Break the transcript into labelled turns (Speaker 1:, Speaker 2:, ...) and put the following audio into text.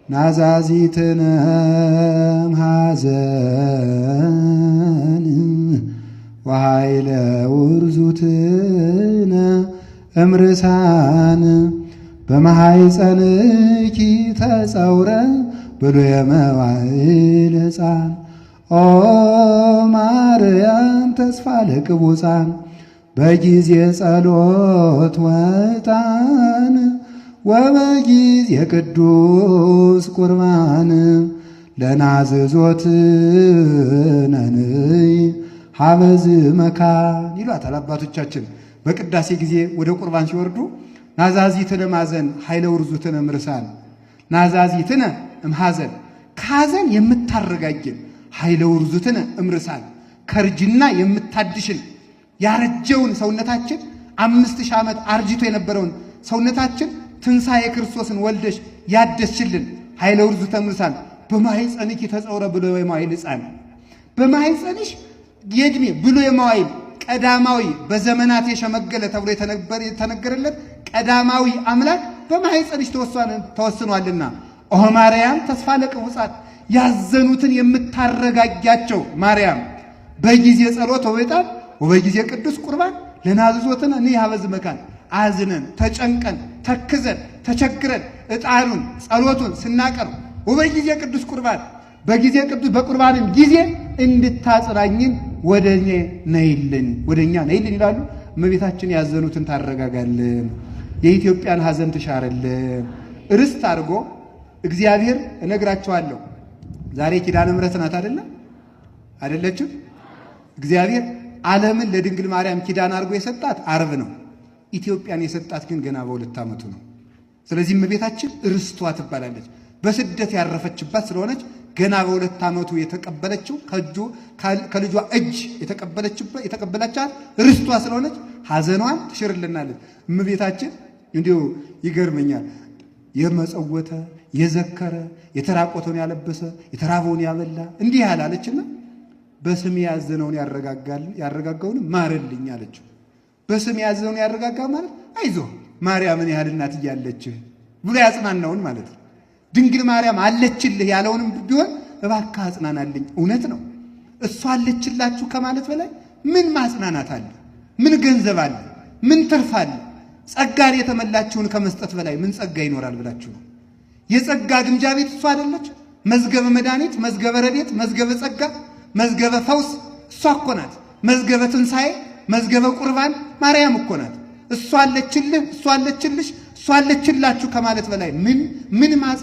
Speaker 1: ናዛዚትነ እምሐዘን ወኃይለ ውርዙትነ እምርሳን በማኅፀንኪ ተጸውረ ብሉየ መዋዕል ሕፃን ኦ ማርያም ተስፋ ለቅቡፃን በጊዜ ጸሎት ወጣን ወበጊዜ ቅዱስ ቁርባን ለናዝዞት ነንይ ሀበዝ መካን ይሏታል አባቶቻችን። በቅዳሴ ጊዜ ወደ ቁርባን ሲወርዱ ናዛዚትነ ማዘን ኃይለ ውርዙትነ ምርሳን፣ ናዛዚትነ እምሐዘን ከሐዘን የምታረጋግን፣ ኃይለ ውርዙትነ እምርሳን ከእርጅና የምታድሽን፣ ያረጀውን ሰውነታችን 5000 ዓመት አርጅቶ የነበረውን ሰውነታችን ትንሣኤ ክርስቶስን ወልደሽ ያደስሽልን ኃይለ ውርዙተ እምርሳን በማኅፀንኪ ተጸውረ ብሎ የመዋዕል ሕፃን፣ በማኅፀንሽ የዕድሜ ብሎ የመዋዕል ቀዳማዊ በዘመናት የሸመገለ ተብሎ የተነገረለት ቀዳማዊ አምላክ በማኅፀንሽ ተወስኗልና ኦ ማርያም ተስፋ ለቅቡጻት ያዘኑትን የምታረጋጊያቸው ማርያም በጊዜ ጸሎት ወበጣን ወበጊዜ ቅዱስ ቁርባን ለናዝዞትን እኔ ሀበዝ መካን አዝነን ተጨንቀን ተክዘን ተቸግረን ዕጣኑን ጸሎቱን ስናቀርብ ወበጊዜ ቅዱስ ቁርባን በጊዜ ቅዱስ በቁርባንም ጊዜ እንድታጽናኝን ወደ እኔ ነይልን ወደኛ ነይልን ይላሉ። እመቤታችን ያዘኑትን ታረጋጋልን፣ የኢትዮጵያን ሐዘን ትሻርልን። ርስት አድርጎ እግዚአብሔር እነግራቸዋለሁ። ዛሬ ኪዳነ ምሕረት ናት አይደለ? አይደለችም? እግዚአብሔር ዓለምን ለድንግል ማርያም ኪዳን አድርጎ የሰጣት ዓርብ ነው። ኢትዮጵያን የሰጣት ግን ገና በ2 ዓመቱ ነው። ስለዚህ እመቤታችን ርስቷ ትባላለች። በስደት ያረፈችባት ስለሆነች ገና በ2 ዓመቱ የተቀበለችው ከእጁ ከልጇ እጅ የተቀበለቻት ርስቷ ስለሆነች ሐዘኗን ትሽርልናለች። እመቤታችን እንዲሁ ይገርመኛል። የመጸወተ የዘከረ የተራቆተውን ያለበሰ የተራበውን ያበላ እንዲህ ያላለችና በስሜ ያዘነውን ያረጋጋውን ማርልኝ አለችው። በስሜ ያዘነውን ያረጋጋ ማለት አይዞህ ማርያምን ያህል እናት እያለችህ ብሎ ያጽናናውን ማለት ነው። ድንግል ማርያም አለችልህ ያለውንም ቢሆን እባክህ አጽናናልኝ። እውነት ነው። እሷ አለችላችሁ ከማለት በላይ ምን ማጽናናት አለ? ምን ገንዘብ አለ? ምን ትርፍ አለ? ጸጋን የተመላችሁን ከመስጠት በላይ ምን ጸጋ ይኖራል ብላችሁ ነው? የጸጋ ግምጃ ቤት እሷ አይደለች? መዝገበ መድኃኒት፣ መዝገበ ረድኤት፣ መዝገበ ጸጋ፣ መዝገበ ፈውስ እሷ እኮ ናት። መዝገበ ትንሣኤ፣ መዝገበ ቁርባን ማርያም እኮ ናት። እሷ አለችልህ፣ እሷ አለችልሽ፣ እሷ አለችላችሁ ከማለት በላይ ምን ምን ማጽ